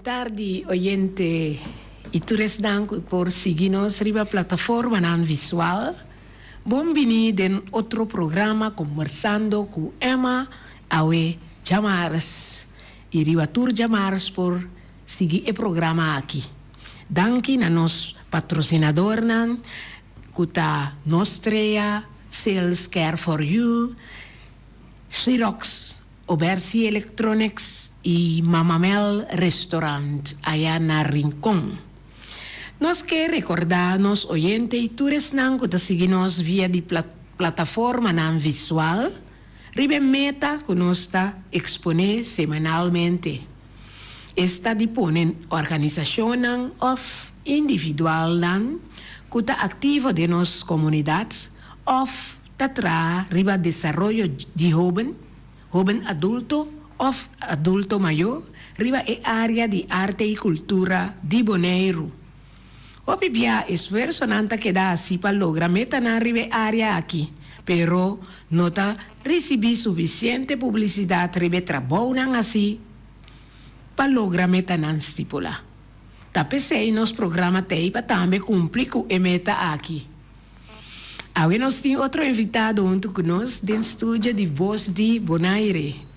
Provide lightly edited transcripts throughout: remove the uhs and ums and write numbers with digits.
Bon tardi oyente y tur esnan cu por sigui nos riba plataformanan visual. Bon bini den otro programa Conversando cu Emma awe djamars y riba tur djamars por sigui e programa aki. Danki na nos patrocinadornan cu ta Nostrea, Sales Care for You, Xerox, Obersi Electronics y Mamamel Restaurant aya na Rincon. Nos ke recorda nos oyente y tur esnan cu ta sigui nos via di plataformanan visual riba e meta cu nos ta expone semanalmente. Esta di pone organisacionnan of individualnan cu ta activo den nos comunidad of ta traha riba desaroyo di hoben, hoben adulto of adulto mayor riba e area di arte y cultura di Boneiru. Hopi bia esfuersonan ta keda haci pa logra metanan riba e area aki, pero no ta ricibi suficiente publicidad riba e trabounan haci pa logra metanan stipula. Ta p'esey nos programa t'ey pa tambe cumpli cu e meta aki. Awe nos tin otro invitado huntu ku nos den studio di Voz di Bonaire.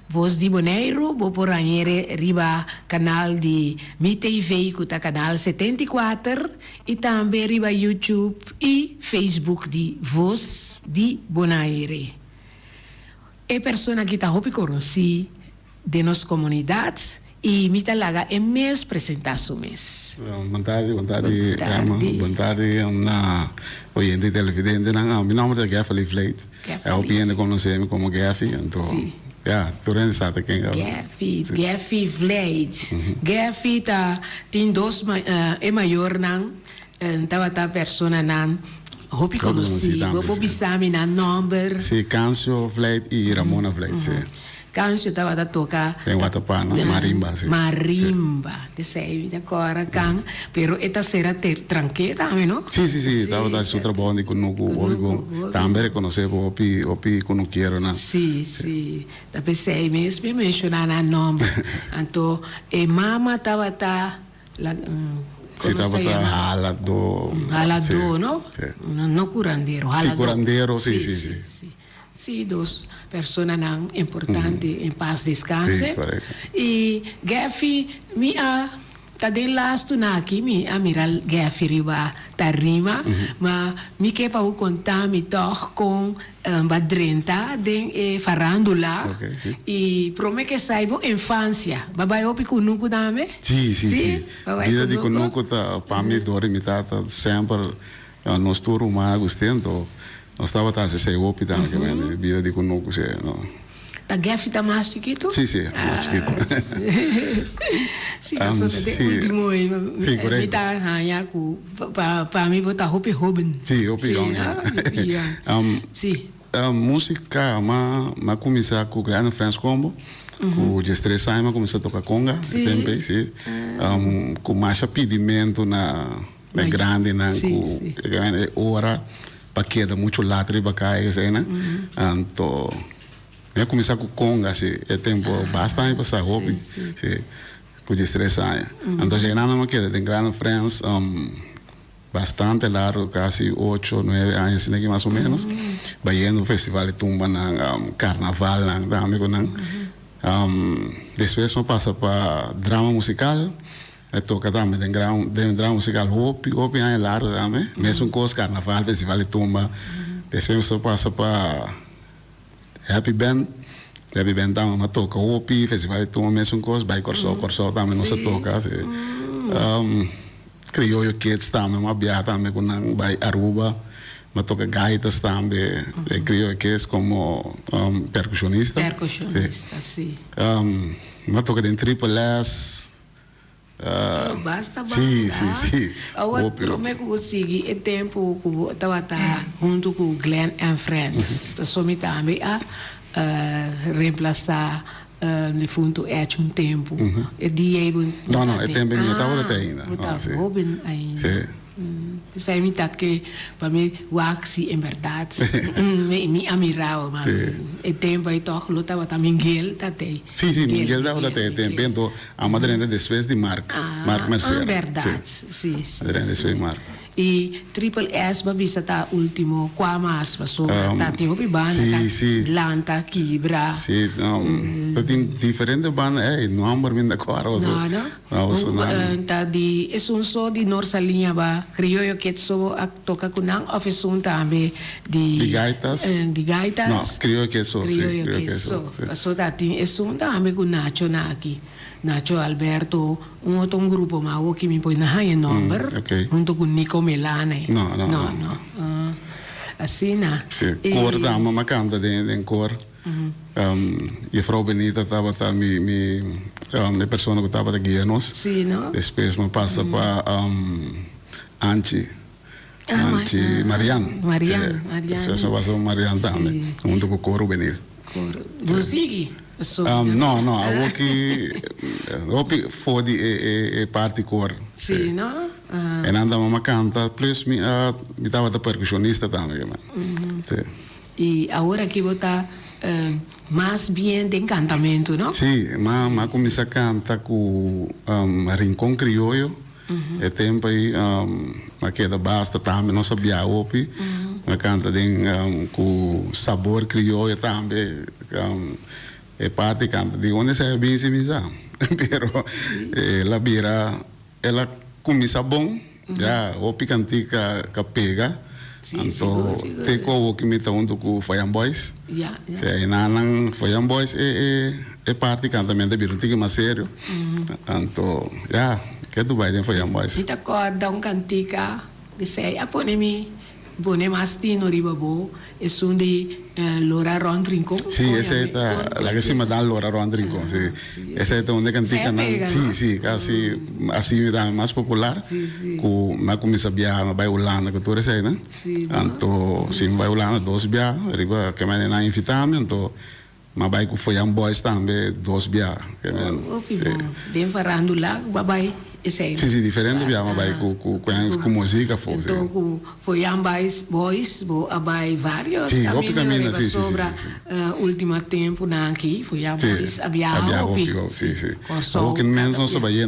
Voz di Boneiru bo por hañ'e riba kanal di Mi TV ku ta kanal 74 i tambe riba YouTube i Facebook di Voz di Bonaire. E persona aki ta hopi konosí den nos komunidat i mi ta laga e mes presentá su mes. Bon tardi, bon tardi Emma, bon tardi na oyente i televidentenan. Mi nòmber ta Geffely Vleet. E hopi hende konosé mi komo Geffy, anto ya, tur hende sa ta ken kaba. Geffy, Geffy Vleet. Geffy ta tin dos e mayornan tabata personanan hopi konosí. Bo por bisa mi nan nòmber? Sí, Cancio Vleet i Ramona Vleet, sí. Cancio tabata toca. Den Watapana, marimba, si. Marimba, t'esei mi ta cora can, pero e ta sera tranke tambe, no? Si, si, si, tabata haci su trabao di cunucu, hopi bon. Tambe reconoce pa hopi, hopi cunukeronan. Si, si, ta p'esei mes mi a menciona nan nomber. Anto e mama tabata la, Si, tabata haladó. Haladó, no? No curandero, haladó. Si, curandero, si, si, si. Si. Sí, dos personanan importante en paz descanse. Sí, correcto. Y Geffy, mi a ta den lastu na aki, mi a mira Geffy riba tarima, ma mi ke pa bo conta mi toch con bo a drenta den e farandula. Okay, sí. Y prome ke sai bo infancia, bo a bai hopi cunucu tambe? Sí, sí, sí. Bo a bai Bida di cunucu ta pa mi dor di mi tata semper nos tur ruman a gusta anto Nos tabata hasi esei hopi tambe ke men bida di kunuku si no. Ta Geffy ta mas chikitu? Si si, mas chikitu. Si pasobra ta den ultimo ei Si, korekto. mi ta haña ku pa mi bo ta hopi hoben. Si, hopi yong ya. Hopi yong. Si. Musika m'a kuminsá ku Grand Friends Combo ku diestres aña m'a kuminsá toka konga e tempu ei si ku masha pidimentu na Na grandinan ku e ora pa keda muchu lat riba kaya eseinan. Anto mi a kuminsá ku konga si e tempu basta aña pasá hopi si ku diestres aña. Anto eseinan nan a keda den Grande Friends bastante largu kasi ocho nuebe aña asina aki mas o menos bayendo festival di tumbanan karnavalnan tambe ku nan. Despues mi a pasa pa drama musikal. E toca tambe den gran den drama musical hopi hopi aña largo tambe. Mesun cos carnaval, festival di tumba. Despues mi pasa pa Happy Band. Happy Band tambe mi a toca hopi, festival di tumba mesun cos, bay Corsou, Corsou tambe nos a toca si. Criollo Kids tambe mi a biaha tambe cu nan bay Aruba. Mi a toca gaitas tambe den Criollo Kids como percusionista. Percusionista, si. Mi a toca den Triple S. Oh, basta banda. Sí, sí, sí. Awor prome ku bo sigui e tempu ku bo tabata huntu ku Glenn and Friends. Pasobra mi tambe a reemplasa difunto Edge un tempu. E dia ei bo No, no, e tempu ei mi no tabata te ainda. Bo ta hoben ainda. Sí. Esei mi ta ke pa mi wak si en berdad mi a mirao ma e tempo ei toch lo tabata Miguel ta tei. Si, si, Miguel tabata tei e tempo ento amo a drenta despues di Mark, Mark Mercera. En berdad, si, si. A drenta despues di Mark. I Triple S bo a bisa ta ultimo kua mas pasobra ta tin hopi banda ta lanta kibra. Si, no, ta tin diferente banda ey nomber mi no ta kòrda pasobra. No, no. Ta di esun so di Norsaliña ba Crioyo Kids so bo a toka ku nan òf esun tambe di. Di gaitas? Di gaitas. No, Crioyo Kids so, si. Crioyo Kids so. Pasobra ta tin esun tambe ku Nacho na aki. Nacho Alberto, un otro un grupo mas awo ki mi por no haña e nomber, hunto ku Nico Melane. No, no, no. No, no. Asina. Si, kor tambe mi a kanta den den kor. Jefrouw Benita tabata mi mi e persona ku tabata guia nos. Si, no? Despues mi a pasa pa Anchi, Anchi Marian. Marian, Marian. Despues mi a pasa pa Marian tambe, hunto ku Kor Juvenil. Kor, bo sigui? No, no, awor ki hopi for di e parti kor. Si, no? E nan ta mama kanta, plus mi a mi tabata perkushonista tambe ke men. Si. I awor aki bo ta mas bien den kantamentu, no? Si, ma a kuminsá kanta ku Rincon Crioyo. E tempu ei a keda basta tambe, nos a bia hopi. A kanta den ku Sabor Crioyo tambe. E parti kanta di unda esei a bin si mi sa. Pero el a bira, el a kuminsá bon, ya hopi kantika ka pega. Anto te ku awoki mi ta huntu ku Foyan Boys. Si enanan Foyan Boys e e parti kantamentu a bira un tiki mas serio. Anto ya ke tu bai den Foyan Boys. Mi ta kòrda un kantika esei a pone mi pone mas tino riba bo, esun di Lora Rònt Rincon. Si esei ta laga si Madam Lora Rònt Rincon si esei ta un di e kantikanan si si kasi asi mi ta mas popular. Ku mi a kuminsá biaha mi a bai Hulanda ku tur eseinan. Anto si mi bai Hulanda dos biaha riba ke manera nan a invitá mi anto mi a bai ku Foyan Boys tambe dos biaha. Hopi bon. Den farandula ku bo a bai eseinan? Si si diferente biaha mi a bai ku ku muzik afó. Anto ku Foyan Boys bo a bai varios kaminda riba sobra ultimo tempunan aki Foyan Boys a biaha hopi. Kòrsou kada bia.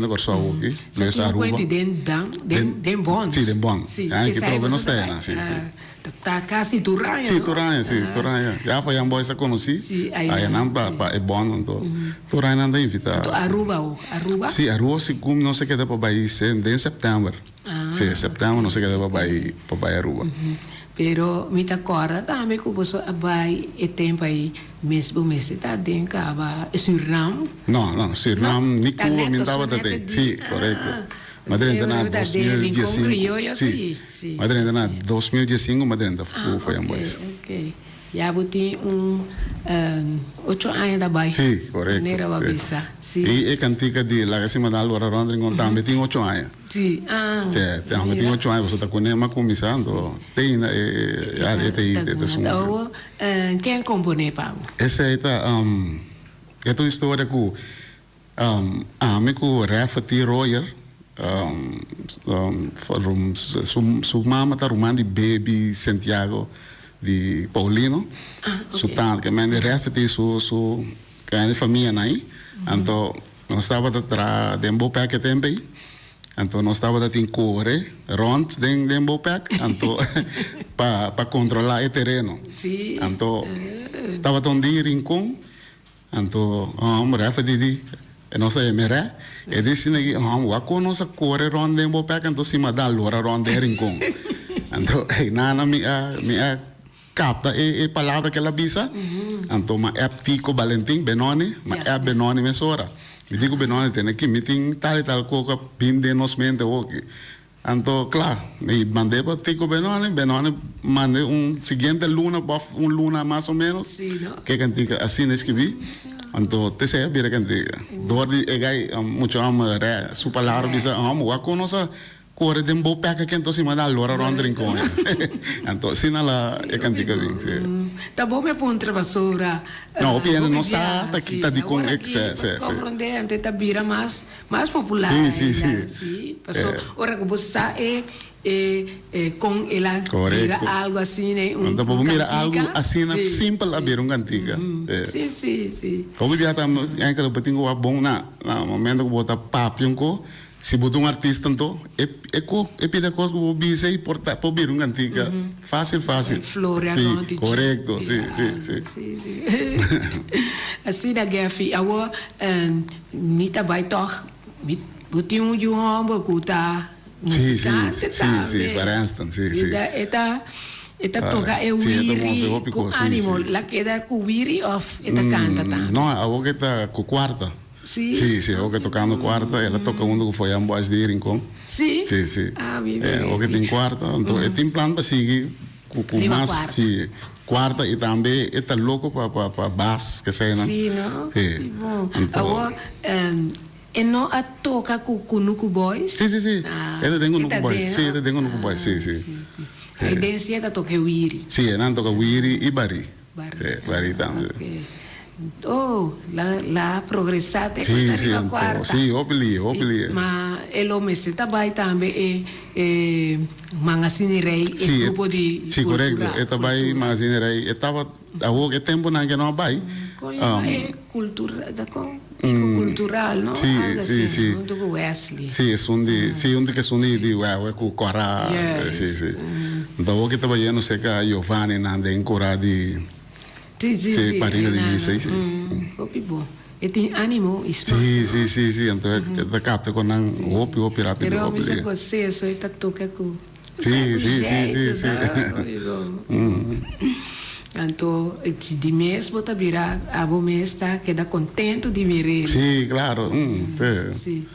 Sa tin cuenti den dam, den den bond. Sí, den bond. Sí, Ah, que ki sa trobe boso nos ta ta bai. ena, sí, sí. Ah, ta ta casi tur aña, Sí, no? tur aña, sí, tur aña. Ya Foyan Boys a conocí. Sí, Aya ayinan, nan pa sí. pa e bond anto tur aña nan ta invita. Anto Aruba ho, Aruba? Sí, Aruba segun nos a keda pa bai se den september. Ah, Sí, september nos a ok, keda pa ok. bai pa bai Aruba. Pero mi ta corda tambe cu boso a bai e tempo ai mes bo mester ta den caba Surinam. No, no, Surinam ni Cuba mi tabata den. Si, corecto. Mi a drenta na 2015. Si, mi a drenta na 2015 mi a drenta cu Foyan Boys. Ah, ok, ok. Ya bo tin un ocho aña ta bai. Si, corecto. Manera bo a bisa. Si. Y e cantica di Laga Si Madal Lora Rond Rincon tambe tin ocho aña. Si, ah. Si, tambe tin ocho aña pasobra ta cu ne mi a cuminsa, anto te ainda e e ta e ta sun. Anto, ken compone pa bo? Esey ta, e ta un historia cu Ami ku Rafferty Royer, su mama ta ruman di Baby Santiago di Paulino, su tanta, ke men di Rafferty su su di famianan ei. Anto nos tabata traha den Bopec e tempo ei, anto nos tabata tin kore rònt den den Bopec anto pa pa kontrolá e tereno. Anto tabata un dia Rincon. Anto un homber a di di, e nos a emeré, e di asina aki, hom, wak kon nos a kore rond den bo pek anto si m'a lora rond den rincon. Anto einan mi a mi a kapta e e palabra ku el a bisa, anto m'a app Tico Balentin, Benoni, m'a app Benoni mesora. Mi di ku Benoni, tene aki mi tin tal i tal kos ku a bin den nos mente awoki. Anto kla, mi mand'é pa Tico Benoni, Benoni mand'é un siguiente luna òf un luna mas o ménos ke kantika asina e skibí. Anto t'esei a bira kantika. Dor di e gai mucha hòmber rè su palabra bisa, hòmber wak ku nos a. Kore den bo pek aki anto si manda lora rond rincon. Anto asina la e cantica bin, si. Ta bo me puntra pasobra. No, hopi hende no sa ta ta dicon e si, si, si. Comprende, anto e ta bira mas mas popular. Si, si, si. Si, paso ora cu bo sa e e con el a bira algo asina un Anto bo mira algo asina simpel a bira un cantica. Si, si, si. Hopi bia ta enkel bo tin cu wak bon na na momento cu bo ta papia un co. Si bo ta un artista anto, e e ko e pida kos ku bo bisa i por ta por bira un kantika fásil fásil. Floria Sí, rond i korekto, sí, sí, sí. Sí, sí. Asina Geffy, awor mi ta bai tòg, mi bo tin un yu hòmber ku ta Sí, sí, musikante sí, tambe. sí, Varensten, sí, sí. E ta e ta e ta toka e Sí, e ta move wiri hopi ku kos, sí, ánimo. sí. La keda ku wiri òf e ta kanta tambe? No, awor ke ta ku kuarta. Sí? Sí, sí, awor ke tokando kuarta, el a toka huntu ku Foyan Boys di Rincon. Sí? Sí, sí. Ah, mi mira Awor ke sí. tin kuarta, anto e tin plan pa sigui ku ku Riba mas, kuarta. sí, kuarta i tambe e ta loko pa pa pa bas, keseinan. Sí, no? Sí. Sí, bon. Anto. Awor, e no a toka ku Kunuku Boys? Sí, sí, sí. Ah, E ta den e Kunuku ta Boys. den, Sí, e ta den Kunuku Boys, sí, Ah, sí. sí, sí. Sí. Ei den sí e ta toka e wiri. Sí, e nan toka wiri i barí. Bari. Sí, bari tambe. Ok. Oh, la la progresá te Sí, ku ta sí, riba anto, kuarta. sí, hopi lie, hopi lie. Ma e lo mester ta bai tambe e e Magazine Rei, e Sí, grupo di sí, korekto. kultura, E ta bai kultura. Magazine Rei. E tabata, awor e temponan ke no a bai. Kon yama e kultura, ta kon? Kiko kultural, no? Sí, Algo sí, asina, sí. huntu ku Wesley. Sí, esun di, sí, un di ke esun di di wewe ku kòrá, Yes. sí, sí. Anto awor ke ta bayendo serka Giovanni nan den kura di, Sí, sí, sí, sí, pariba di einan, misa, sí. Hopi bon. E tin ánimo i smak, Sí, no? sí, sí, sí, anto e ta kapta ku nan hopi, hopi rápido, Pero hopi mi sa liga. gos'é, so e ta toka ku Sí, sí, sí, sí, sí. Anto di mes bo ta bira abo mes ta keda contento di mir'é. Sí, claro. Sí. Sí.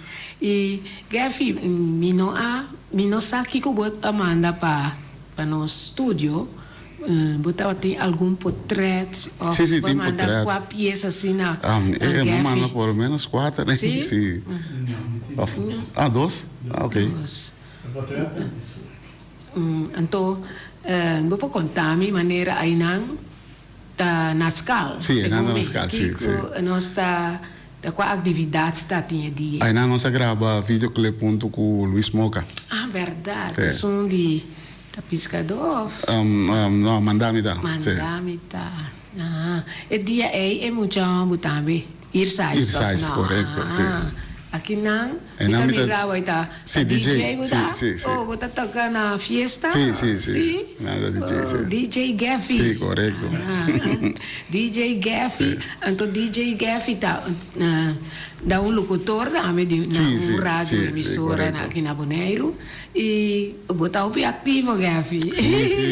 I Geffy, mi no a, mi no sa kiko bo a manda pa pa nos studio. Bo tabatin algun potret of Sí, sí, bo a tin manda potret. kua piesa asina Ah, na e mi manda Geffy? por lo menos kuater. Sí? Sí. Of, ah, dos? Ah, ok. Dos. Anto, bo por konta mi manera ainan ta na skal, Sí, ainan segun ta na mi. skal, sí, sí. Kiko nos ta, ta kua aktividat ta tin e dia? Ainan nos a graba videoclip huntu ku Luis Moca. Ah, bèrdat. Sí. Esun di ta piskadó òf? No, Mandami ta, sí. Mandami ta. Ah, e dia ei e mucha hòmber tambe. Irsais, Irsais, of no? korekto, sí. Ah, aki nan, E mi nan ta mi ta mira bo ta, Sí, ta DJ, DJ bo sí, ta? sí, sí. Oh, bo ta toka na fiesta? Sí, sí, sí. Sí? Nan ta DJ, sí. Oh, DJ Geffy. Sí, korekto. Ah, DJ Geffy. Sí. Anto DJ Geffy ta, da un locutor tambe di na Sí, un sí, radio sí, sí, emisora korekto. aki na Boneiru. I bo ta hopi aktivo, Geffy. Sí, sí.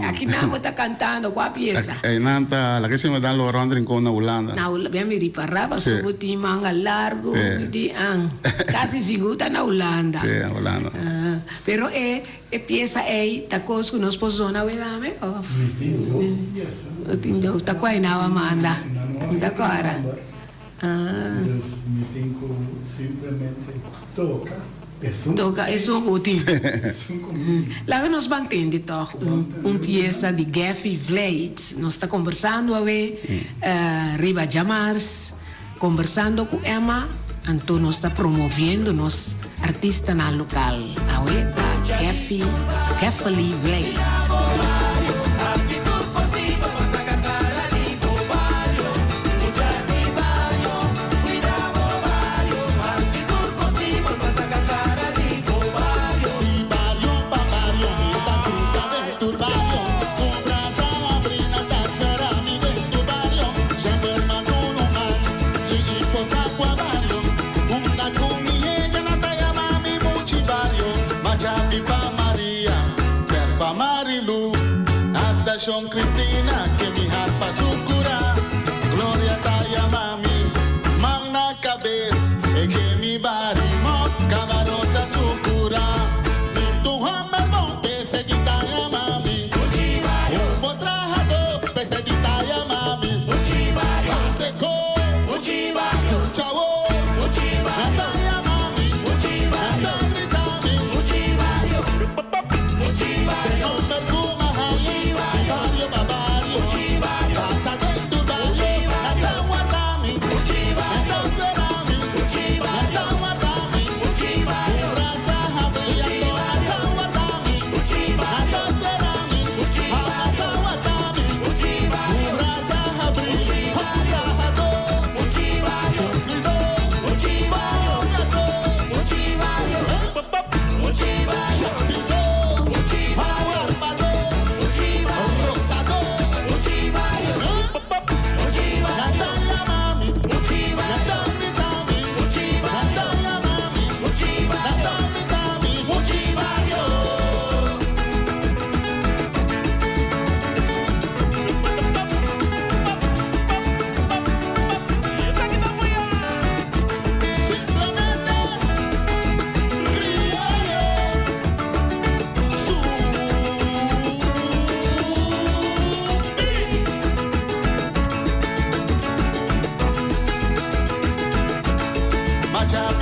Aki nan bo ta kantando kua piesa? Einan ta la ke si me dan lo rond Rincon na Hulanda. Na Hulanda, mi a ripará pasobra Sí. bo tin manga largu, Sí. di an kasi sigur ta na Hulanda. Sí, na Hulanda. Ah, pero e e piesa ei ta kos ku nos por zona awe dame òf? Mi tin dos piesa. Bo tin dos, ta kua einan a manda? Nan no Mi ta a kòrda. number. Ah. Dus mi tin ku simplemente toka. Esun. Toka esun ku tin. Esun ku mi tin. Laga nos ban tende tòg un un piesa di Geffy Vlijt. Nos ta kombersando awe riba djamars, kombersando ku Emma, anto nos ta promoviendo nos artistanan lokal. Awe ta Geffy, Geffely Vlijt.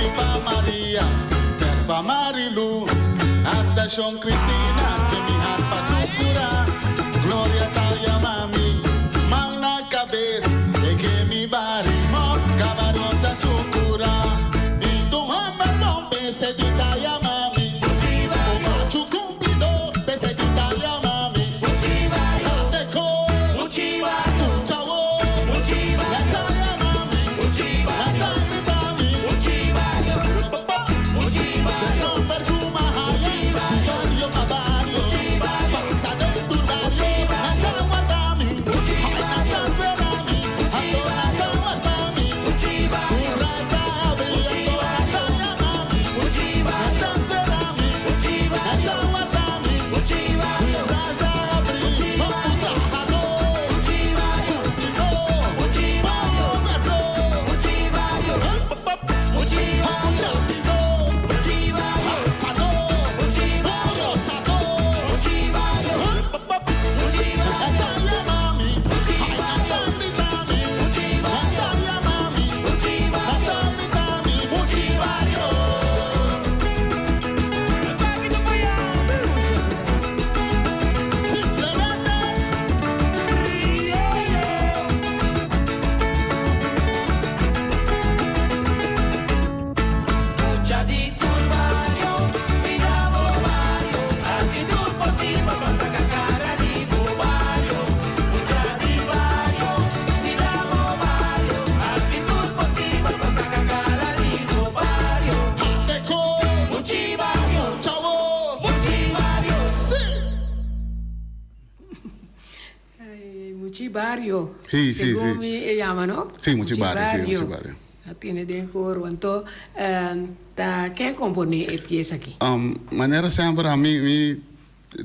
mi pa Maria, ter pa Marilu, hasta Shon Cristina ke mi hart pa su cura. Gloria ta yama mi, man na cabes, e ke mi bari mop, cabarosa su cura. Mi tu homber bon, p'esei di ta yama mi. Un machu cumplido, p'esei di ta yama mi. Harte cor, scucha wor, nan ta yama mi, nan ta grita mi. Den nomber cu m'a haya, Vittorio pa bario, pasa den tur bario, nan ta warda mi, ay nan ta spera mi, anto nan ta warda mi. Cu brasa abri, anto nan ta yama mi, nan ta spera mi, nan ta warda mi. Cu brasa abri, como trahador, cumplidor, bon gobernador. Mucha di tur bario, bira bo bario, hasi tur posibel pa saka kara di bo bario. Mucha di bario, bira bo bario, hasi tur posibel pa saka kara di bo bario. Muchi bario, muchi bario. Ay, Muchi Bario. Sí, sí, Segun sí. mi e yama, no? Sí, Muchi Bario, sí, Muchi Bario. A tene den coro. Anto, ta ken compone e pieza aki? Manera semper ami, mi,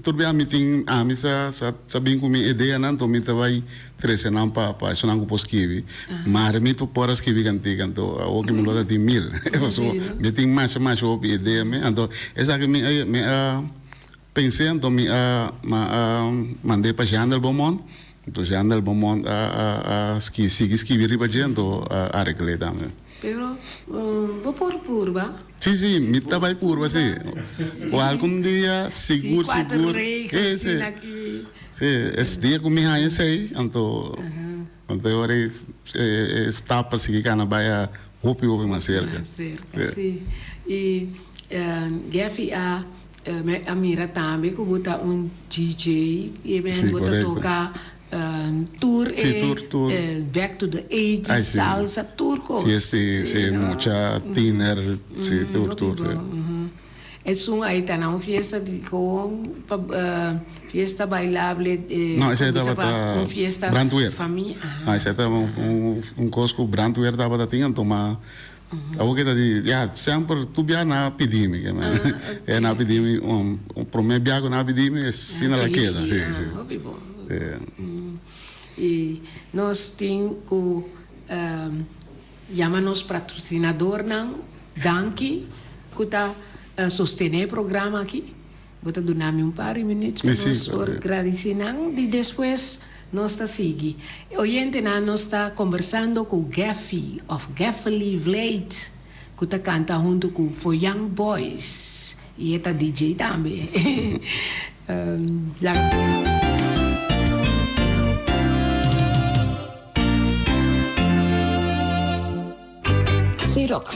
tur bia mi tin, ami sa, sa, sa bin cu mi ideanan, anto mi ta bay trece nan pa, pa esunnan cu por skibi. Maar mi ta por a skibi cantica, anto awor ki mi lo ta tin mil. Pasobra mi tin masha, masha hopi idea mi. Anto esaki mi a, mi a. Pensé anto mi a ma a mand'é pa Jean del Beaumont, anto Jean del Beaumont a a a ski sigui skibi riba dje anto a aregl'é tambe. Pero bo por purba? Sí, sí, mi ta bai purba sí. O algun dia sigur Sí, kuater sigur. regel Sí, sí. asina aki. Sí, es dia ku mi haña esei anto anto e ora ei e stap pa sigui kana bai a hopi hopi mas serka. Mas serka, sí. I Geffy a Mi a mira tambe ku bo ta un DJ i Sí, bo ta korekto. toka tur Sí, e tur, tur. back to the eighties, Ai, sí. salsa, tur kos. Sí, sí, sí, no? mucha tiener, sí, tur, Hopi tur, bon, sí. ujú. Esun ahí ta na un fiesta di kon pa fiesta bailable No, esei ku bisa pa tabata un fiesta brandweer. famia, No, aha. esei tabata un, un, un kos ku brandweer tabata tin, anto ma Awor ke ta di, ya, semper tur bia nan a pidi mi, e nan a pidi mi, un prome bia ku nan a pidi mi, asina la keda, si, si. Hopi bon. I nos tin ku yama nos patrosinadornan danki ku ta sostene e programa aki. Bo ta duna mi un par di minuut pa nos por gradisi nan di despues nos ta sigui. Oyentenan nos ta kombersando ku Geffy of Geffely Vlijt ku ta kanta huntu ku For Young Boys i e ta DJ tambe. Xerox,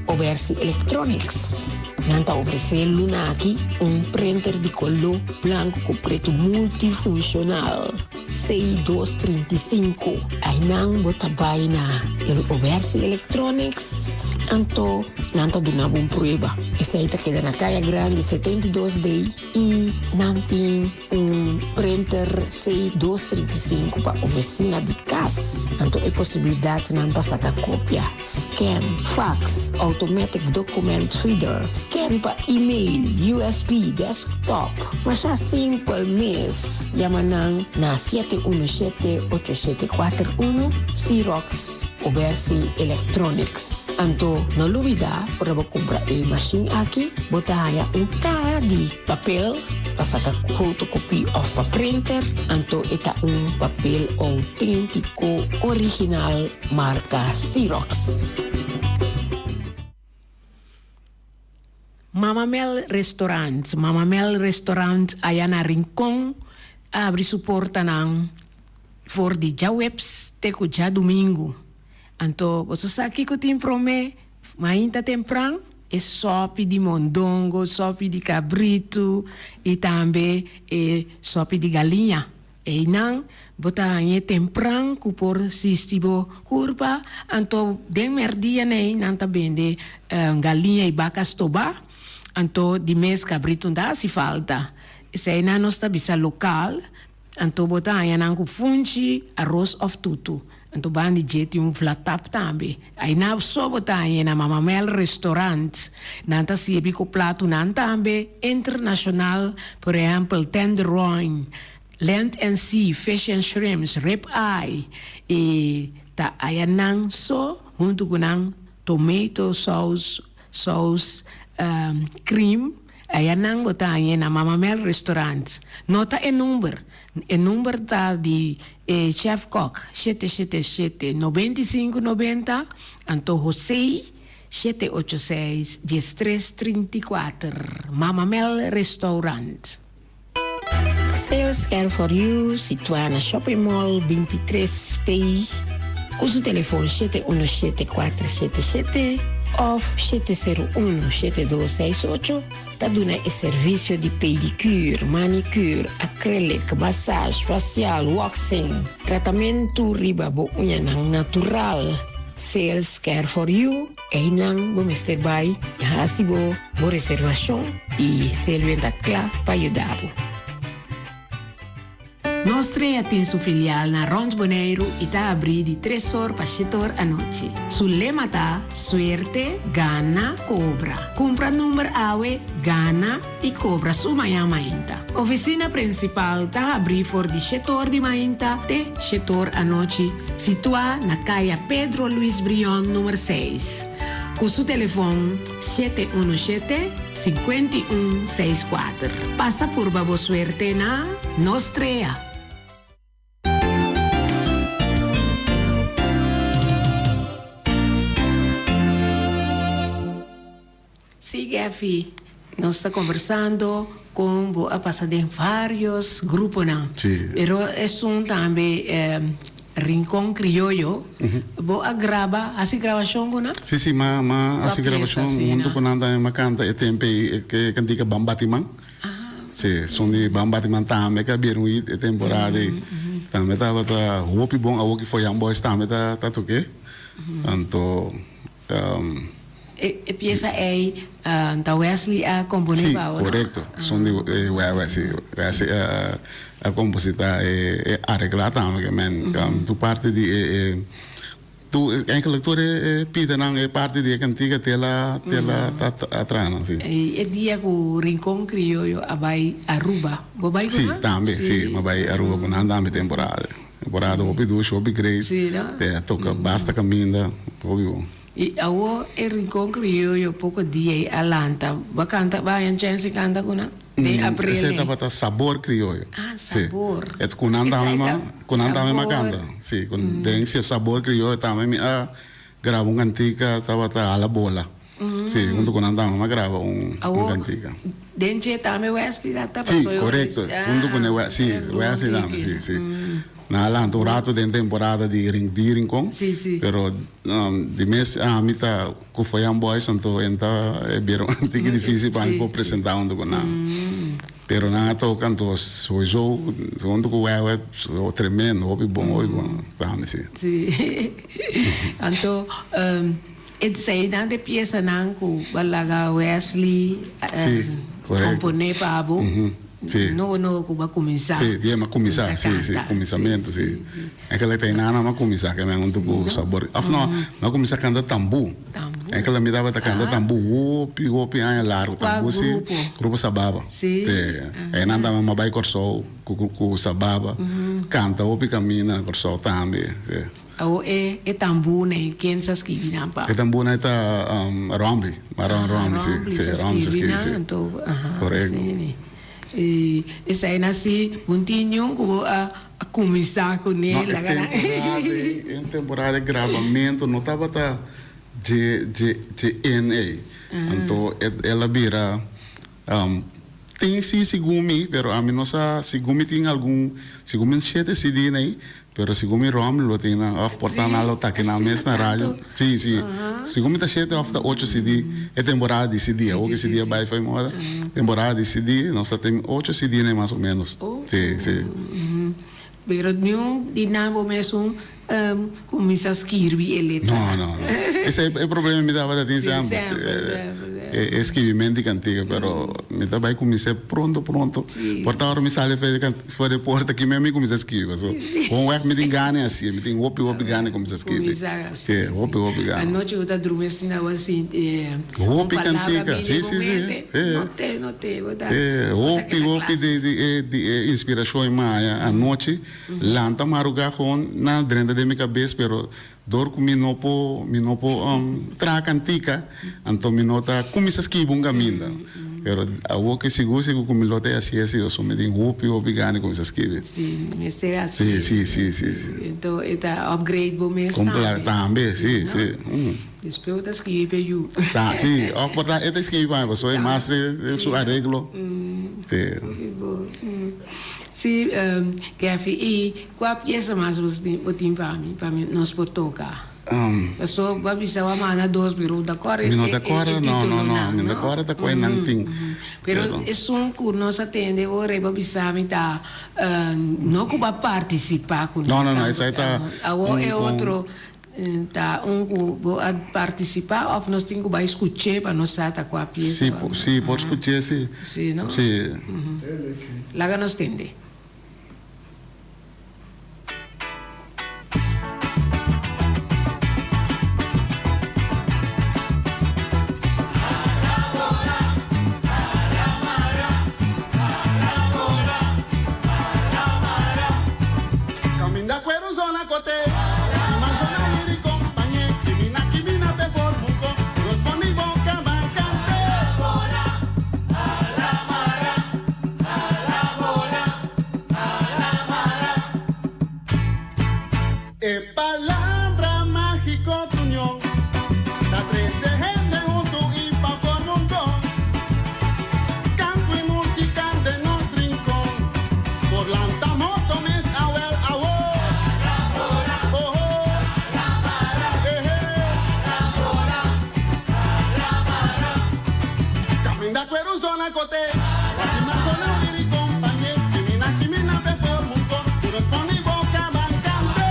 Obersi Electronics. Nan ta ofresé luna aki un printer di koló blanku ku pretu multifunshonal C235. Einan bo ta bai na el Obersi Electronics, anto nan ta duna bo un prueba. Esei ta keda na Kaya Grandi 72 D i nan tin Un printer C dos 35 pa oficina di cas. Anto e posibilidadnan pa saca copia, scan, fax, automatic document reader, scan pa email, USB, desktop. Masha simpel mes. Yama nan na 717 8741, Xerox Obersi Electronics. Anto no lubida ora bo cumpra e machine aki bo ta haya un caha di Papel pa saka fotokopie of pa printer, anto e ta un papel outentiko original marka Xerox. Mama Mel Restaurant, Mama Mel Restaurant aya na Rincon a habri su portanan for di djaweps te ku djadumingu. Anto boso sa kiko tin promé mainta tempran? E sòpi di mondongo, sòpi di kabritu i tambe e sòpi di galiña. Einan bo ta hañ'é tempran ku por sisti bo kurpa, anto den mèrdia nei nan ta bende galiña i baka stobá, anto di mes kabritu no ta hasi falta. Eseinan nos ta bisa lokal. Anto bo ta haña nan ku funchi, aros òf tutu. Anto banda di dje tin un vlatap tambe. Ainá so bo ta hañ'e na Mama Mel Restaurant. Nan ta sirbi ku platunan tambe internashonal, por ehèmpel tenderloin, land and sea, fish and shrimps, rib eye. I ta haya nan so huntu ku nan tomato sauce, sauce cream. Aya nan bo ta hañ'e na Mama Mel Restaurant. Nota e number. E number ta di e chef kok, shete shete shete 95 90, anto José, shete ocho seis 13 34. Mama Mel Restaurant. Sales Care for You, situá na Shopping Mall 23 P, ku su telefon shete uno shete kuater shete shete òf shete seru uno shete dos seis ocho, ta duna e servisio di pedicure, manicure, acrylic, massage, facial, waxing, tratamentu riba bo uñanan natural. Sales Care for You. Einan bo mester bai hasi bo bo reservashon i Selwyn ta kla pa yuda bo. Nos Trea tin su filial na rond Boneiru i ta abrí di tres or pa shete or anochi. Su lema ta, Suerte, gana, kobra. Kumpra number awe, gana i kobra su mañan mainta. Ofisina prinsipal ta habrí for di shete or di mainta te shete or anochi, situá na Kaya Pedro Luis Brion number seis. Ku su telefon 717 51 64. Pasa purba bo suerte na Nos Trea! Sí Geffy, nos ta conversando con bo a pasa den varios gruponan. Sí. Pero esun tambe Rincon Criollo, bo a graba, haci grabacion cu nan? Sí, sí, m'a m'a haci grabacion hunto cu nan tambe, m'a canta e tempo ey e cantica Ban Batiman. Sí, esun di Ban Batiman tambe cu a bira un hit e temporada ey. Tambe tabata hopi bon, awo ki Foyan Boys tambe ta ta toke. Anto. E piesa ei ta Wesley a komponé pa bo, no? Sí, korekto. Son di Wewe, sí. Wesley a kompositá e areglá tambe ke men. Tur parti di e tur eigenlijk tur e pidanan e parti di e kantika te la te la a traha nan, sí. I e dia ku Rincon Criollo a bai Aruba, bo bai ku nan? Sí, tambe, sí. Mi a bai Aruba ku nan tambe temporada. Temporada hopi dushi, hopi great. Sí, no? Te a toca basta caminda, hopi bon. I awo e Rincon Criollo poco dia ei a lanta, bo a canta, bo a haña chance canta cu nan? Den april Esei ei. tabata Sabor Criollo. Ah, Sabor. Sí. Et cu nan tambe Esei ta cu nan tambe m'a Sabor. canta. Sí, cu den Sabor Criollo tambe mi a graba un cantica tabata Hala Bola. Sí, hunto cu nan tambe m'a graba un Awo, cantica. den dje tambe Wesley ta ta Sí, paso yo correcto. Hunto cu ne We-, sí, Wesley tambe, sí, sí. Nan a lanta un rato den temporada di Rin-, di Rincon. Sí, sí. Pero di mes ami ta cu Foyan Boys, anto en ta e bira un tiki dificil pa mi por presenta hunto cu nan. Pero nan a toca anto sowieso hunto cu Wewe, tremendo, hopi bon, hopi bon tambe, sí. Sí. Anto, Eseinan ta e piesanan ku bo a laga Wesley komponé pa bo. Nobo nobo ku bo a kuminsá. Sí, dia mi a kuminsá, sí, sí, kuminsamentu, sí. Enkele ta einan mi a kuminsá ke men huntu ku Sabor. Òf no, mi a kuminsá kanta tambú. Tambú. Enkele mi tabata kanta tambú hopi, hopi aña largu. Kua Tambú sí, grupo? Grupo Sababa. Sí. Einan tambe mi a bai Kòrsou ku Sababa, kanta hopi kaminda na Kòrsou tambe, sí. Awo e e tambúnan ken sa skibi nan pa? E tambúnan ta Rombley, Maron Rombley, si. Rombley sa Rombley sa skibi skibi, nan, si. anto, aha, Korekto. si ni. I esei nan si un tin niun ku bo a kuminsá kuné No, e laga nan. temporada ei, e temporada di grabamentu no tabata. dje dje dje en ei. Anto el a bira tin si segun mi pero ami no sa segun mi tin algun segun mi shete CD nei pero segun mi Romley lo tin nan of por ta nan lo taki nan mes na radio si si segun mi ta shete of ta ocho CD e temporada di CD awor ki CD a bai fo'i moda temporada di CD nos ta tin ocho CD nei mas o menos si si. Pero niun di nan bo mesun cuminsa skirbi e letra. No, no, no. Esei e problema mi tabata tin semper. Semper, semper, semper. E skirbimentu di cantica, pero mi ta bai cuminsa pronto, pronto. Por ta ora mi sali for di porta aki mi cuminsa skirbi. Pasobra gewoon weg mi tin gana di hacié, mi tin hopi, hopi gana di cuminsa skirbi. Cuminsa haci. Si, hopi, hopi gana. Anochi bo ta drumi asina bo a sinti un Hopi palabra cantica, bini si, bo si, si. mente. Si. No te, no te, bo ta, Si, bo ta hopi, keda hopi kla. di di e di e inspiracion e maya anochi. Lanta maruga gewoon na drenta den mi cabes pero door cu mi no por mi no por traha cantica anto mi no ta cuminsa skibi un caminda pero awo ke sigur sigur cu mi lo ta haci asi pasobra mi tin hopi hopi gana di cuminsa skibi. Si, mester haci. Si si si si si. Anto e ta upgrade bo mes tambe. Tambe si si. Despues bo ta skibi pa e yu. Ta, si. Of por ta e ta skibi pa mi pasobra e mas su areglo. Si. Hopi bo. Si, Geffy, i kua piesa mas bo tin pa mi, pa mi nos por toka? Paso bo a bisa bo a manda dos, pero bo ta kòrda e Mi no ta kòrda, no, no, no, titulonan, mi no ta no? kòrda ta kua e nan tin. Pero esun ku nos a tende ora bo a bisa mi ta no ku bo a partisipá ku No, no, no, esei ta Awor e otro Ta un ku bo a partisipá òf nos tin ku bai skuch'é pa nos sa ta kua piesa Sí, bo a sí, por skuch'é, sí. Sí, no? Sí. Laga nos tende. Caminda cuero zona cote Ima zona iri compañe Kimina kimina pe formuco Rospondi boca ban cante E palabra magico t'union Ta trece hende hunto y pa forma un don Canto y musica den nos rincon Por lanta moto mes awel awor Oho Ehe Caminda cuer un zona cote Wak ima zona wiri compañe Kimina kimina pe forma un con Cu nos pone boca ban cante.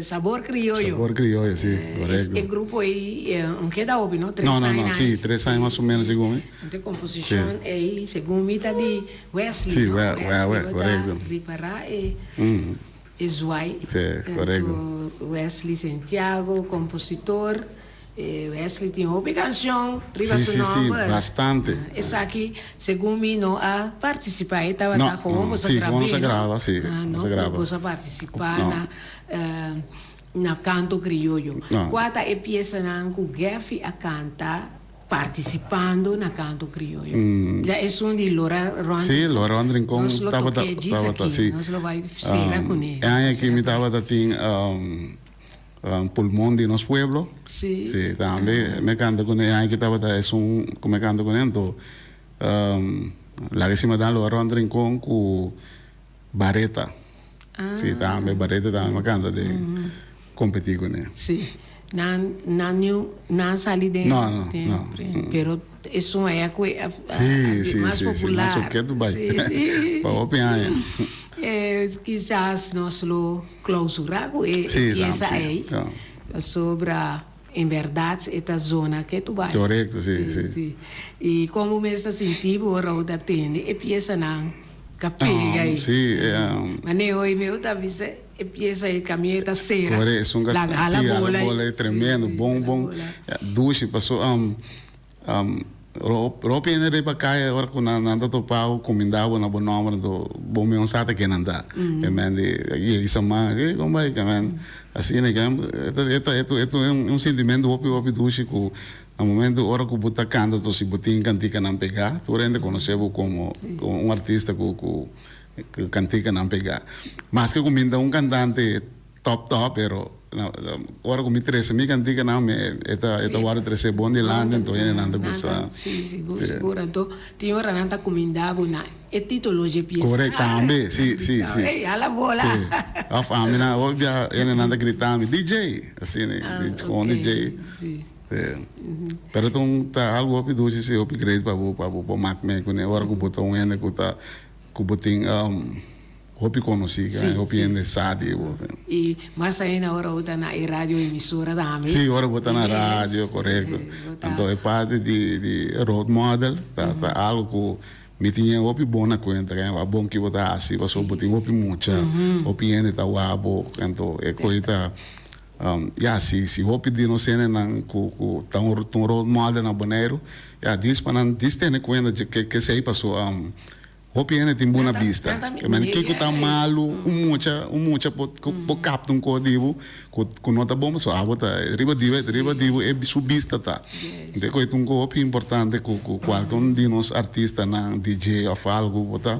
Sabor Crioyo. Sabor Crioyo, si, korekto. E grupo ei un keda hopi, no? Tres No, no, aña. no, si, tres aña mas o menos segun mi. Anto e komposishon ei segun mi ta di Wesley, Si, no? Wesley, korekto. Bo ta ripará e e zwai. Si, korekto. Anto Wesley Santiago, kompositor. Wesley tin hopi cancion riba su nomber. Si, si, bastante. Esaki segun mi no a participa, e tabata gewoon boso grab'é, no? Si, gewoon nos a graba, si. No, boso a participa na na canto crioyo. Cua ta e piesanan cu Geffy a canta participando na canto crioyo? Ya esun di Lora Ron. Si, Lora Ron Rincon Nos lo tabata, toke djis aki, nos lo bay cera cune. E aña aki mi tabata tin. Pulmon di nos pueblo. Sí. Sí, tambe me canta con e aña ki tabata esun cu me canta con e anto laga si madan lo rond Rincon cu Bareta. Sí, tambe Bareta tambe me canta den competi con e. Sí. Nan nan niu nan sali den No, no, no. Pero esun aya cu e Sí, sí, mas sí, sí, popular. mas oke tu bai. Sí, sí. Pa hopi aña. Kisas nos lo Clausura cu e Sí, pieza sí, ey, ja. pasobra en berdad e ta zona ke tu bai. Correcto, sí, sí. Sí. Y con bo mes ta sinti bo ora bo ta tende e piezanan ka pega ey? Sí, Mane hoy mi ta bisa e pieza ey camia ta cera. Correcto, esun ka, Laga hala sí, hala bola ey. bola ey, tremendo, Sí, bon, hala bon, bola. dushi, paso Ropi hende riba kaya ora ku nan ta topa bo kuminda bo na bo nòmber anto bo mes sa ta ken nan ta. E men di yei man ey kon bai ke men asina ke e ta e ta un sintimentu hopi hopi dushi ku na momentu ora ku bo ta kanta anto si bo tin kantikanan pegá tur hende konosé bo komo un artista ku ku kantikanan pegá. Maske ku mi ta un kantante Top top pero ora ku mi trese mi kantikanan mi e ta e ta wòrdu tresé bon dilanti anto hendenan ta gusta. Si sigur sigur anto tin ora nan ta kuminda bo na e titulo dje piesa. Korekto tambe si si si. Ey hala bola. Si òf ami nan hopi bia hendenan ta grita mi DJ asina kon DJ. Si. Pero ta un ta algu hopi dushi si hopi great pa bo pa bo por mak mee kuné ora ku bo ta un hende ku ta ku bo tin. Hopi konosí, Sí, hopi sí. hende sa di bo. I mas ainda ora bo ta na e radio emisora tambe. Sí, ora bo ta na Di mes, radio, korekto. bo ta. Anto e parti di di role model ta ta algo ku mi tin e hopi bon na kuenta, ke a bon ki bo ta hasi pasobra bo tin hopi mucha, hopi hende ta wak bo, anto e koe ta ya si si hopi di nos hendenan ku ku ta un un role model na Boneiru, ya dis pa nan dis tene kuenta dje ke kesei paso. Hopi hende tin buna bista. Ke mende kiko ta malu un mucha un mucha por por kapta un kos di bo ku ku no ta bon pasobra abo ta riba di bo riba di bo e su bista ta. Enton e ta un kos hopi importante ku ku kualke un di nos artistanan DJ òf algu bo ta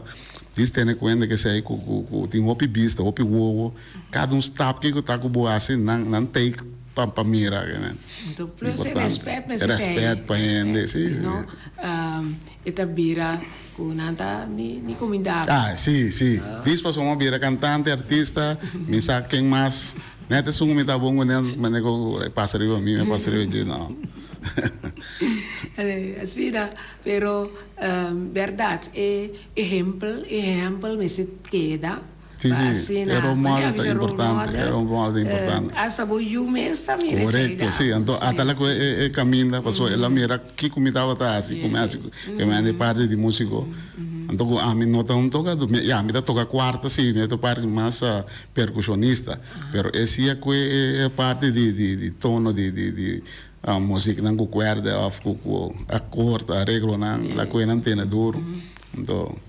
dis tene kuenta kesei ku ku ku tin hopi bista hopi wowo kada un stap kiko ta ku bo hasi nan nan take pa pa mira. Enton plus e respet mester ta ei. Respet pa hende si si. E ta bira ku nan ta ni ni kumindá. Ah, sí, sí. Dis pasobra mi a bira kantante, artista, mi sa ken mas. Nèt esun ku mi ta bon kuné, manera ku e pasa riba mi, mi a pasa riba dje, no. Asina, pero bèrdat e ehempel, e ehèmpel mester keda. Sí, sí, e role model ta importante, e role model ta importante. Hasta bo yu mes ta mira esei Korekto, sí. Anto ata la ku e kaminda pasobra el a mira kiko mi tabata hasi, ku mi hasi, ku mi hasi parti di músiko. Anto ku ami no ta un tokadó, mi ya mi ta toka kuarta sí, mi ta parti mas perkushonista, pero e sia ku e parti di di di tono di di di musiknan ku kuèrdè òf ku ku akord, areglonan, la ku e nan tene duru. Anto.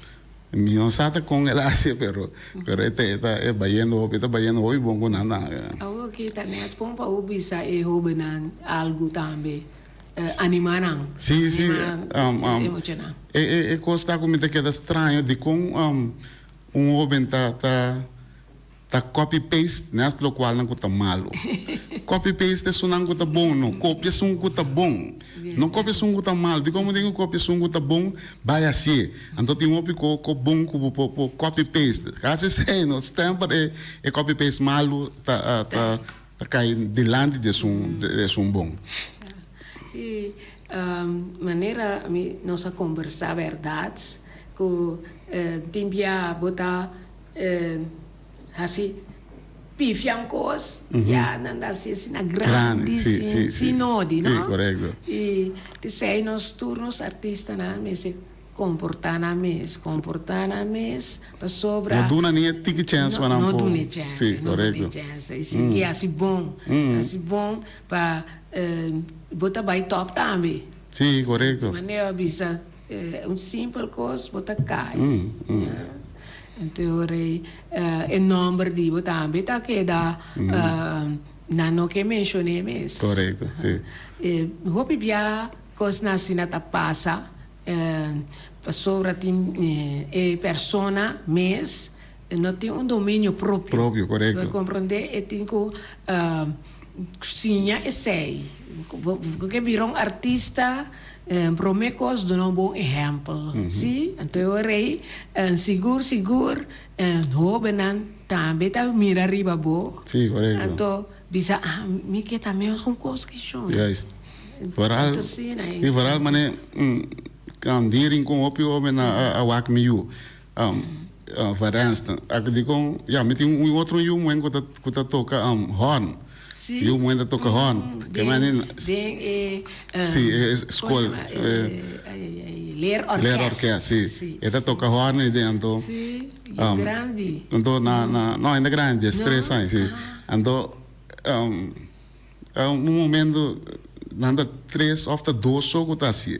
Mi no sa ta con el haci pero pero e ta e ta e bayendo hopi e ta bayendo hopi bon cu nan tambe. Awor ki ta net bon pa bo bisa e hobennan algu tambe, anima nan. Si si Anima e muchanan. E e e cos ta cu mi ta keda straño dicon un hoben ta ta Ta copy paste nes locual nan cu ta malo. Copy paste esunnan cu ta bon no copia esun cu ta bon. No copia esun cu ta malo. Dicon bo tin cu copia esun cu ta bon? Bay hacié. Anto tin hopi co co bon cu bo por por copy paste. Casi esey no semper e e copy paste malo ta ta ta cay dilanti di esun di esun bon. Y manera mi nos a combersa berdad cu tin bia bo ta. Hasi. pifia un kos, ya nan ta hasi asina grandi sin sin nodi, no? I p'esei nos tur nos artistanan mester komportá nan mes, komportá nan mes pasobra. No duna ni e tiki chèns pa nan por. No duna e chèns, no duna e chèns. I sigui hasi bon, hasi bon pa bo ta bai tòp tambe. Sí, korekto. Manera bo a bisa un simpel kos bo ta kai. Anto e ora ei e nòmber di bo tambe ta keda nan no ke menshon'é mes. Korekto, sí. Hopi bia kosnan asina ta pasa pasobra tin e persona mes no tin un dominio propio. Propio, korekto. Bo komprondé? E tin ku siña esei. Bo ke bira un artista, promé kos duna un bon ehèmpel, si? Anto e ora ei, sigur sigur hóbennan tambe ta mira riba bo. Sí, korekto. Anto bisa, ah, mi ke ta mes un kos ke shon. Juist. Vooral, Anto asina ei. sí, vooral manera di Rincon hopi hóben a wak mi yu. Van Ak dikon, ya, mi tin un otro yu muhé ku ta ku ta toka hòrn. Sí. Yu muhé ta toka hòrn. Den Ke mane den e Sí, e skol. Leerorkest. Leerorkest, sí. Sí, E ta sí, toka sí. hòrn ei den anto. Sí, yu grandi. Anto na na no ainda grandi, diestres No? aña, sí. Ah. Anto un momento nan ta tres of ta dos so ku ta hasié.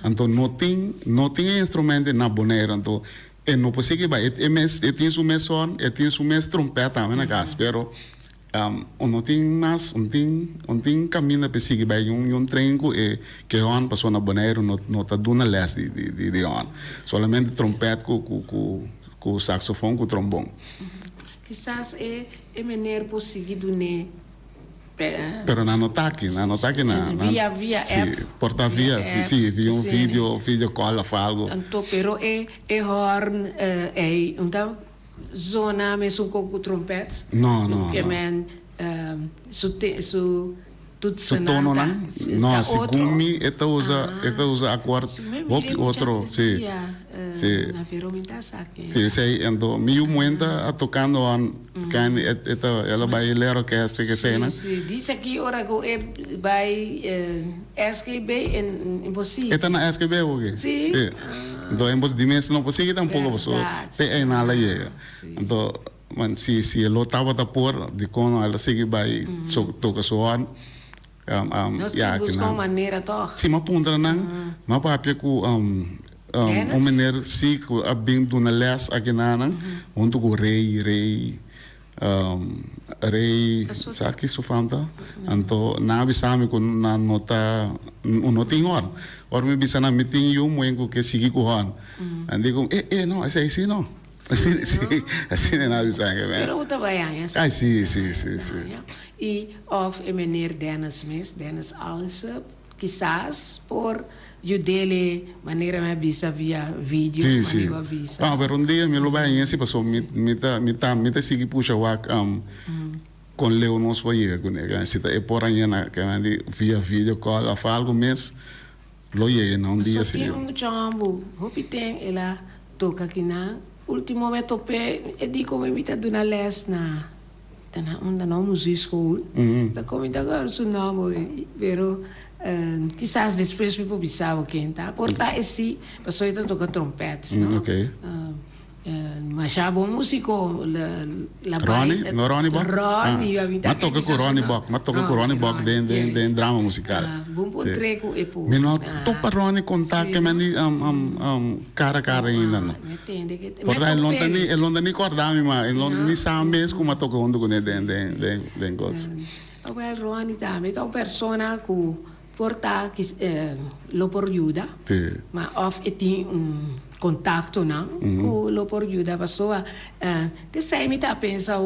Anto no tin no tin e instrumento na Boneiru anto e no por sigui bai. E mes e tin su mes hòrn, e tin su mes trompèt tambe na kas pero un no tin mas un tin un tin kaminda pa e sigui bai un un tren ku e ke hòrn pasobra na Boneiru no no ta duna lès di di di hòrn. Solamente trompèt ku ku ku ku saksofon ku trombon. Kisas e e mener por sigui dun'é. Pero nan no ta aki, nan no ta aki na. Via, via app. Si, por ta via, si, via un video, video call of algo. Anto, pero e, e horn ei, un ta zona mesun con cu trompet? No, no, no. Ke men su te, su Su tononan? No, segun mi e ta usa, e ta usa akord hopi otro, si, si. Si, esei, anto mi yu muenta a tokando an kende e ta, el a bai leer orkesta i keseinan. Si, si, dice aki ora ku e bai SGB en bo sigui. E ta na SGB awoki? Si. Si. Anto en bo di mes no por sigui tampoco pasobra te einan el a yega. Anto. Man si si e lo tabata por dikon el a sigui bai toka su hòrn. Nos tin buska un manera tòg. Si m'a puntra nan, m'a papia ku un meneer si ku a bin duna lès aki na nan huntu ku Rey Rey Rey sa ki su fam ta? Anto nan a bisa mi ku nan no ta no tin hòrn. Ora mi bisa nan mi tin yu muhé ku ke sigui ku hòrn. Nan di ku e e no esei si no. Sí, sí, asina nan a bisa ke men. Pero bo ta bai aña si. Ay, sí, sí, sí, sí. I of e meneer Dennis mes, Dennis Alse, kisas por yud'ele manera mi a bisa via video, Sí, sí. manera bo a bisa. No, pero un dia mi lo bai aña si pasobra mi, mi ta, mi ta, mi ta sigui pusha wak kon leu nos por yega kuné. Si ta e por aña na ke men di via video call of algo mes. Lo yega na un dia So tin si. un mucha homber hopi ten el a toca kinan ultimo me tope e di como mi ta duna les na ta na unda na un muziekschool ta como mi ta acorda su nomber pero kisas despues mi por bisa bo ken ta por ta esi pasobra e ta toca trompet no. Masha bon musico la Ronnie? bai No Ronnie Buck? Ronnie Ah, a m'a toca cu Ronnie Buck, m'a toca cu Ronnie Buck den den den drama musical. Bon por Sí. trek cu e por. Mi no topa Ronnie conta Sí, ke men no? di um um um cara cara ainda no. Mi tende ke Por ta e lo ta ni e lo ta ni corda mi ma e lo No. ni sa mes cu m'a toca hunto cune Sí. den den den den cos. Awel Ronnie tambe ta un persona cu Por ta lo por yuda, ma of e tin un contactonan cu lo por yuda pasobra t'esey mi ta pensa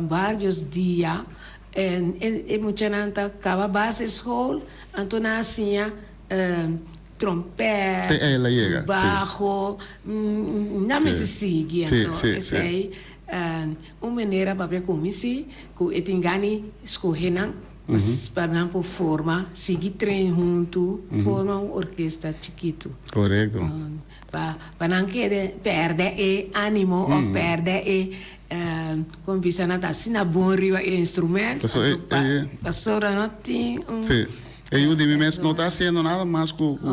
varios dia e muchanan ta caba basisschool anto nan a siña trompet, bajo, nan mester sigui anto esey un manera papia cu mi si cu e tin gana scoge nan. Pa nan por forma, sigui train huntu, forma un orkesta chikitu. Korekto. Pa pa nan kede pèrdè e ánimo òf pèrdè e. Kon bisa nan ta asina bon riba e instrument, Paso e, anto pa e, pasobra no tin un sí, e yu di mi mes no ta haciendo nada mas ku ku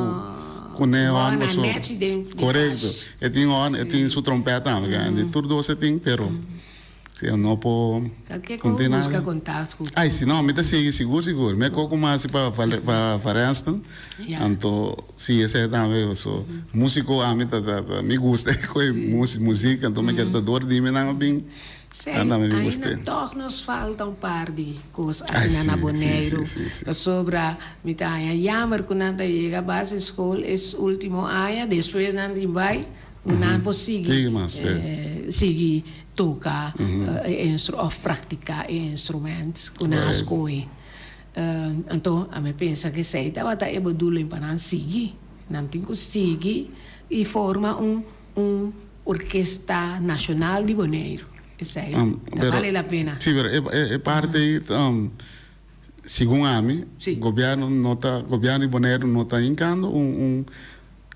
ku ne Bon hòn na paso. nechi den den Korekto. kas. E tin hòn, e tin su trompèt tambe, ke di tur dos e tin, pero si e no por Kalke ku no tin buska nada. kontakto ku Ai si no, mi ta sigui sigur sigur. Mi a koko mas pa pa pa Renston, Ya. anto si esei tambe paso musiko ami ta ta ta mi gusta e koe muzik anto mi kier ta dor di mi nan a bin Sí, nan tambe mi ainda gust'é. tòg nos falta un par di kos Ai asina na si si Boneiru si si si. pasobra mi ta haña yammer ku nan ta yega basisschool es ultimo aña despues nan tin bai ku nan por sigui Sigui mas si. sigui toka e instru òf praktiká e instrument ku nan a Korekto. skohe. Anto ami pensa ku esei tabata e bedoeling pa nan sigui. Nan tin ku sigui i forma un un orkesta nashonal di Boneiru. Esei ta bale la pena. Si, pero e parti ei segun ami gobièrnu no ta gobièrnu di Boneiru no ta hinkando un un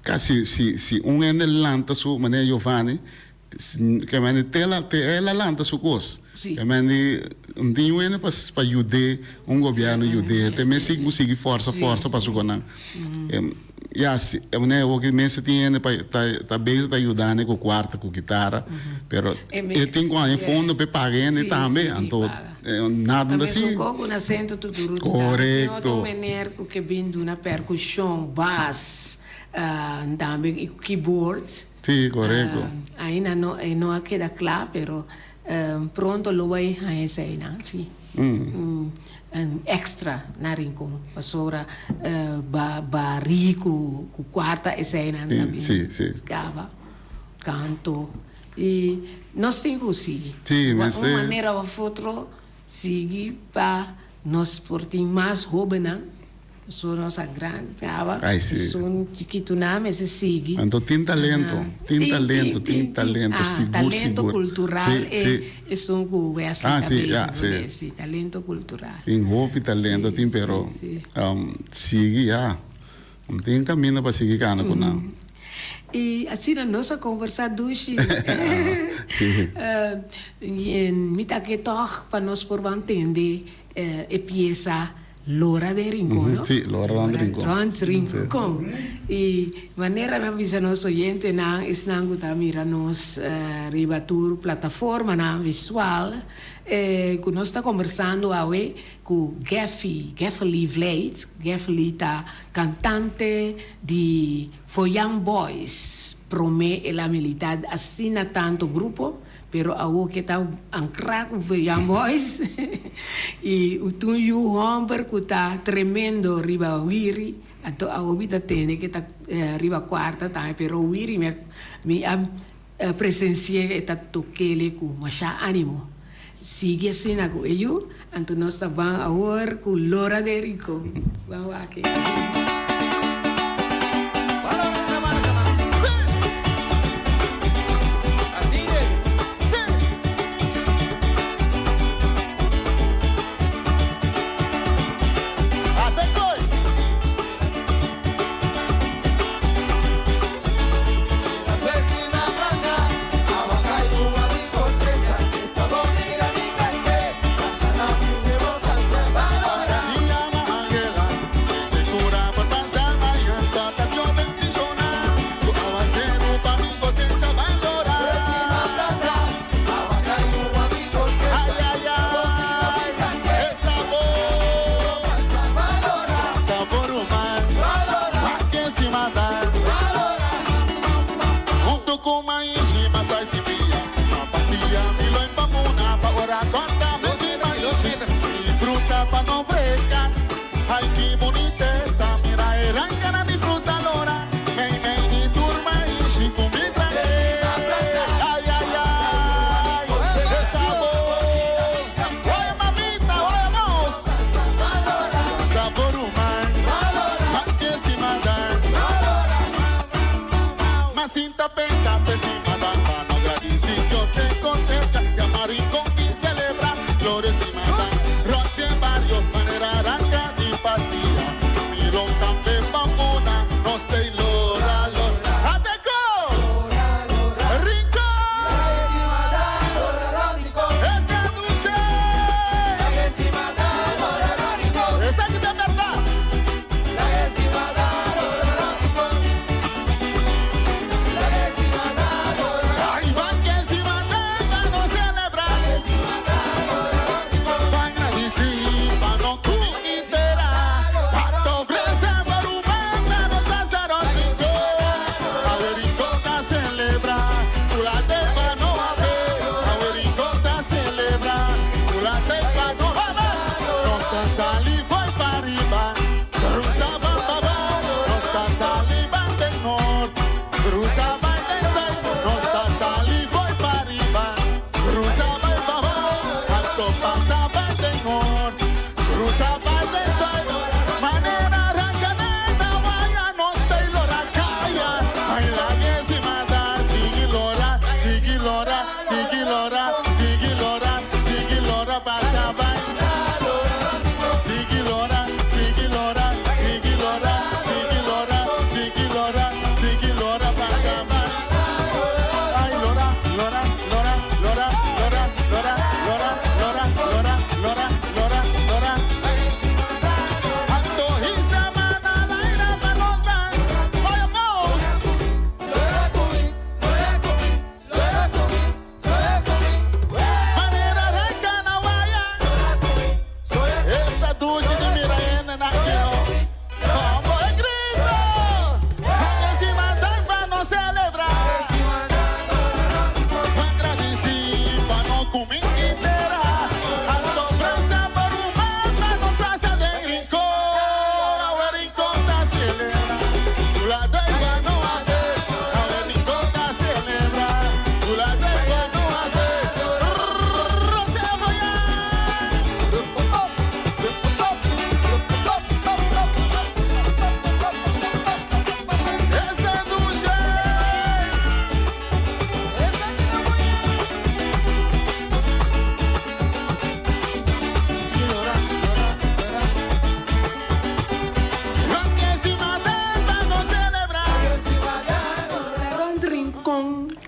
kasi si si un hende lanta su manera Giovanni Ke men di te el a lanta su kos. Ke men di no tin yu hende pa yud'é, un gobièrnu yud'é. Te mes ku sigui fòrsa fòrsa pa su konan. Ya si e manera awor ki mester tin hende pa ta bezig ta yuda hende ku kuarta ku kitara, pero e tin ku haña fondo pa e paga hende tambe. Anto nada no ta sigui. Korekto. Sí, korekto. Ainda no e no a keda kla, pero pronto lo bai haña eseinan, sí. Un extra na Rincon, pasobra ba barí ku ku kuarta eseinan ta bin kaba, kanto i nos tin ku sigui. Sí, Un mester. manera of otro sigui pa nos por tin mas hobennan. Su nos a grandi caba. Ay, si. Esun chikitunan mester sigui. Anto tin talento, tin talento, tin talento, Ah, sigur, talento sigur. cultural Si, e si. esun cu Wesley Ah, ta si, bezig ya, cu si. ne, si, talento cultural. Tin hopi talento Si, tin si, pero si. sigui ya. No tin caminda pa sigui cana cu nan. Y asina nos a conversa dushi. Si. Mi ta ke tog pa nos por ban tende e pieza Lora den Rincon, no? Sí, Lora rond Rincon. Rond Rincon. Y manera mi a bisa nos oyentenan, esnan cu ta mira nos riba tur plataformanan visual, cu nos ta conversando awe cu Geffy, Geffely Vlijt. Geffely ta cantante di Foyan Boys. Prome el a milita asina tanto grupo. Pero awor ke ta ankrá ku Young Boys i un yu hòmber ku ta tremendo riba wiri, anto awor mi ta tende ke ta riba kuarta tambe, pero wiri mi a mi a presensi'é e ta tok'el ku masha ánimo. Sigui asina ku e yu, anto nos ta ban awor ku Lora den Rincon. Ban wak.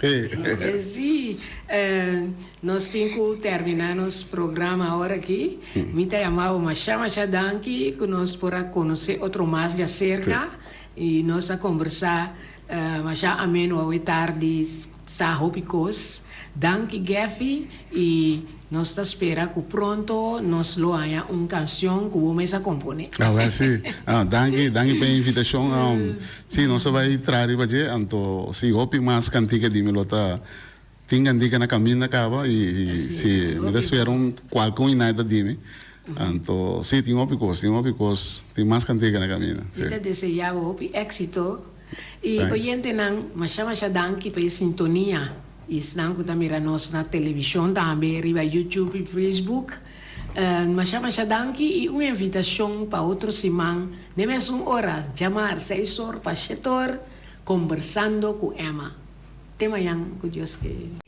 Sí, nos tin ku terminá nos programa awor aki. Mi ta yama bo masha masha danki ku nos por a konosé otro mas djaserka i nos a kombersá masha ameno awe tardi sa hopi kos. Danki Geffy i nos ta spera ku pronto nos lo haña un kanshon ku bo mes a komponé. Awel si. Danki, danki pa e invitashon. Si, nos a bai traha riba dje, anto si hopi mas kantika di mi lo ta tin kantika na kaminda kaba i si mi ta spera un kualke un inai ta di mi. Anto si tin hopi kos, tin hopi kos, tin mas kantika na kaminda. Mi ta desea bo hopi éksito i oyentenan masha masha danki pa e sintonia i esnan ku ta mira nos na televishon tambe riba YouTube i Facebook. Masha masha danki i un invitashon pa otro siman den mesun ora, djamar seis or pa shet or, Kombersando ku Emma. Te mañan ku Dios ke.